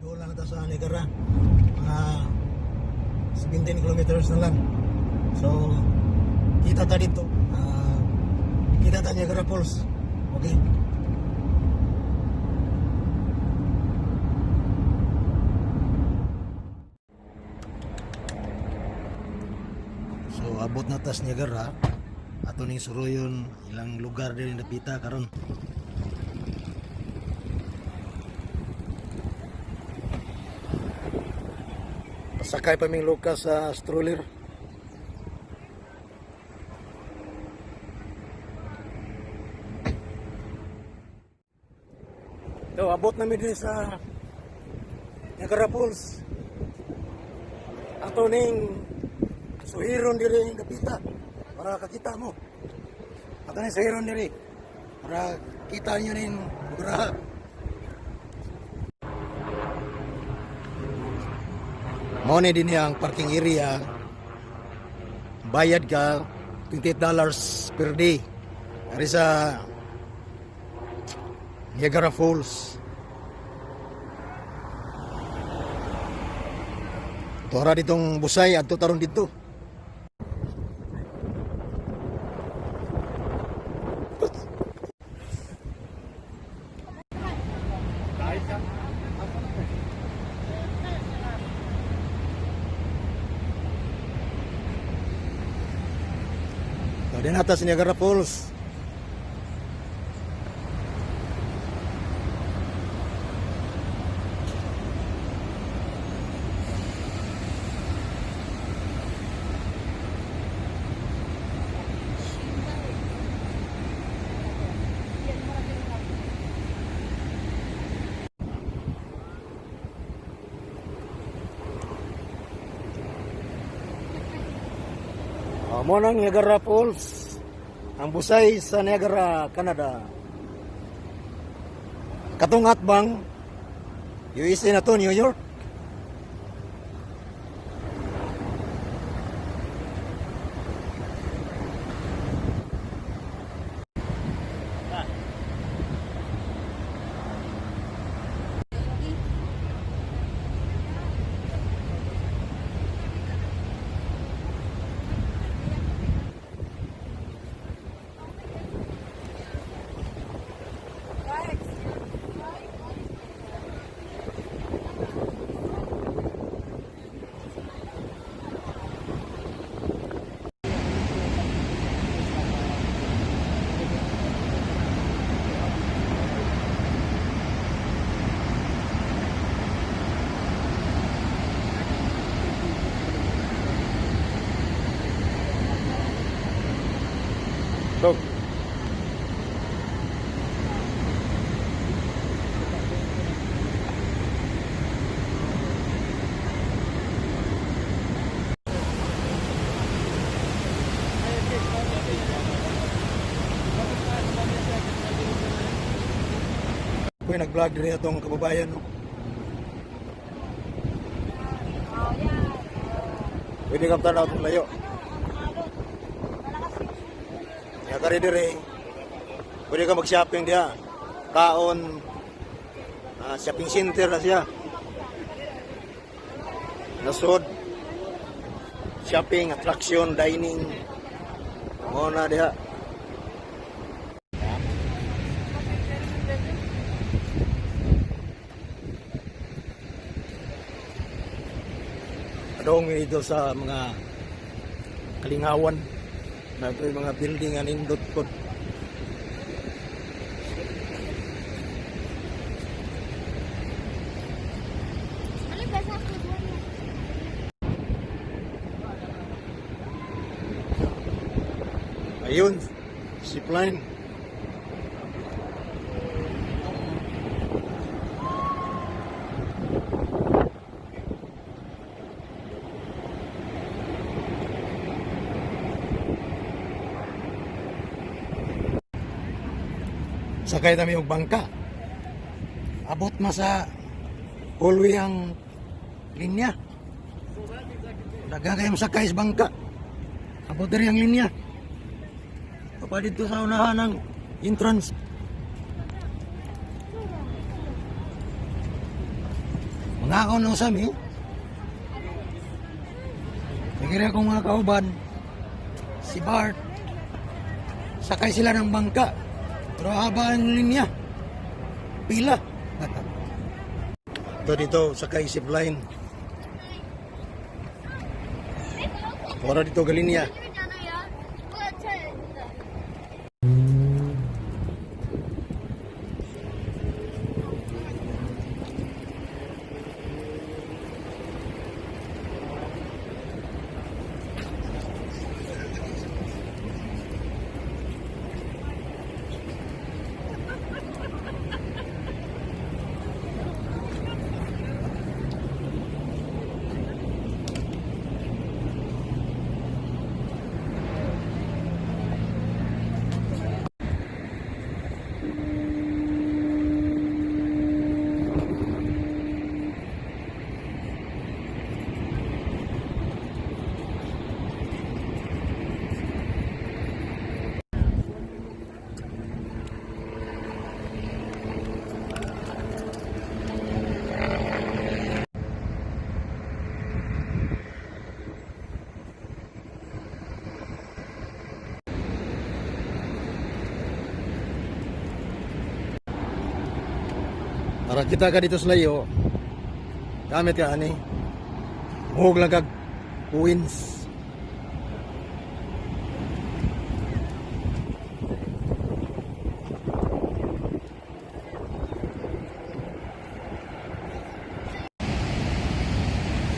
Go lang ta sa Niagara. Mga 17 kilometers na lang. So, kita ta dito. Kita ta Niagara Falls. Okay. So, abot na tas Niagara. Ato ning suruyon ilang lugar din napita karon. Pasakay pa ming Lucas sa stroller. So, abot namin din sa Niagara Falls. Ato ning suhiron diri ang dapita para kakita mo. Ato ning suhiron diri para kita niyo ning lugar. Mao ni din ang parking area. Bayad ka $28 per day. Ari sa Niagara Falls. Tora ditong busay adto taron dito. So, din ata sa Niagara Falls. Oh, mo nang Niagara Falls. Ang busay sa Niagara, Canada. Katong atbang USA na to, New York. Dog. Kuya, nag-vlog din itong kababayan. No? Pwede kang tanaw itong layo. Ya kari dire. Pwede ka mag-shopping diha. Kaon, shopping center na siya. Nasod. Shopping, attraction, dining. Mo na diha. Adong dito sa mga kalingawan na ito yung mga building ang nindot po. Ano ba sa food? Ayun, zipline. Sakay kami og bangka. Abot ma sa hallway ang linya. Daghang kayong sakay sa bangka. Abot diri ang linya. Pa dito sa unahan ng entrance. Mangaon na usa mi. Sige akong mga kauban, si Bart, sakay sila ng bangka. Pero haba ang linya. Pila. Ito dito, sakay zip line. Ora dito galinya. जाना यार, वो अच्छा है। Para kita ka dito sa layo. Gamit ka ani. Muhog lang kag coins.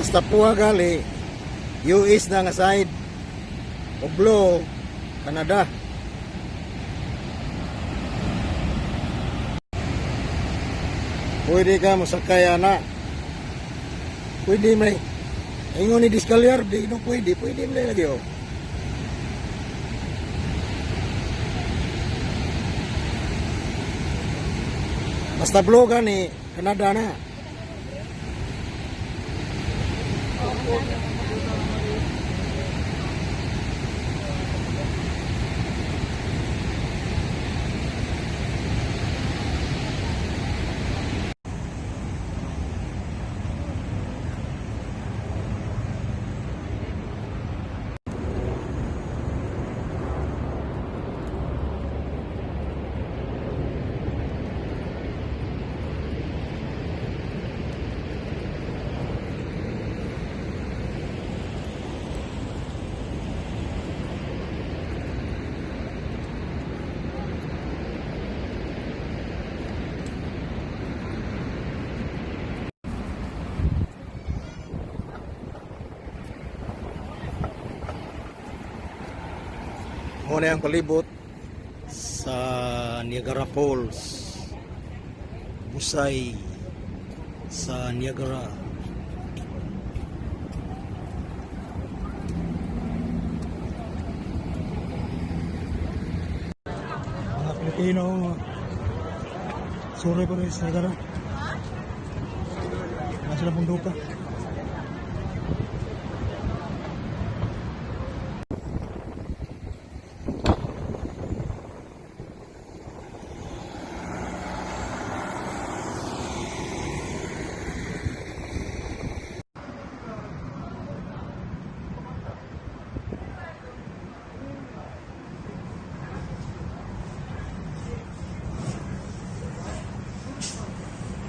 Basta puha gali, US na nga side. Oblo, Canada. Pwede ka mosakay ana. Pwede may. Ingon ni Discalier, di no pwede, pwede man lagi oh. Basta blue ka ni Canada na. Muna ang palibot sa Niagara Falls. Busay sa Niagara. Mga Pilipino, suri pa rin sa Niagara. Wala sila bunduka.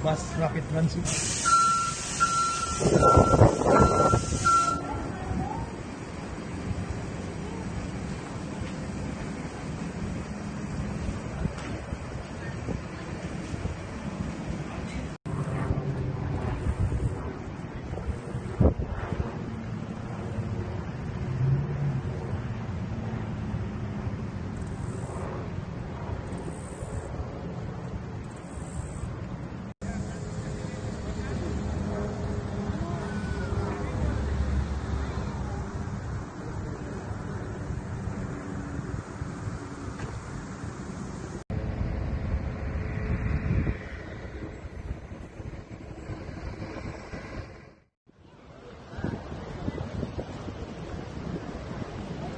Bus Rapid Transit.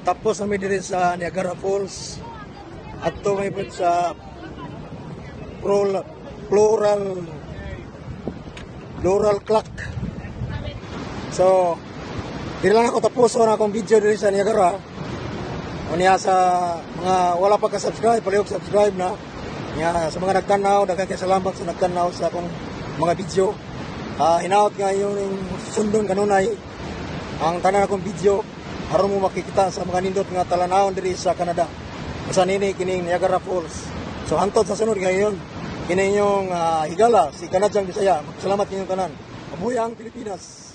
Tapos namin diri sa Niagara Falls. Adto may pud sa Floral Laurel Clock. So, diri lang ako tapos na akong video diri sa Niagara. Unya sa mga wala pa ka-subscribe, palihog subscribe na. Nya sa mga nagtanaw, daghan kay salamat sa nagtanaw sa akong mga video. Hinaot nga inyong sundon kanunay ang tanan akong video aron mo makikita sa mga nindot nga talanawon diri sa Canada. Usa nini kining Niagara Falls. So hantod sa sunod ngayon, kini inyong higala si Kanadyang Bisaya. Salamat ninyong tanan. Mabuhay ang Pilipinas.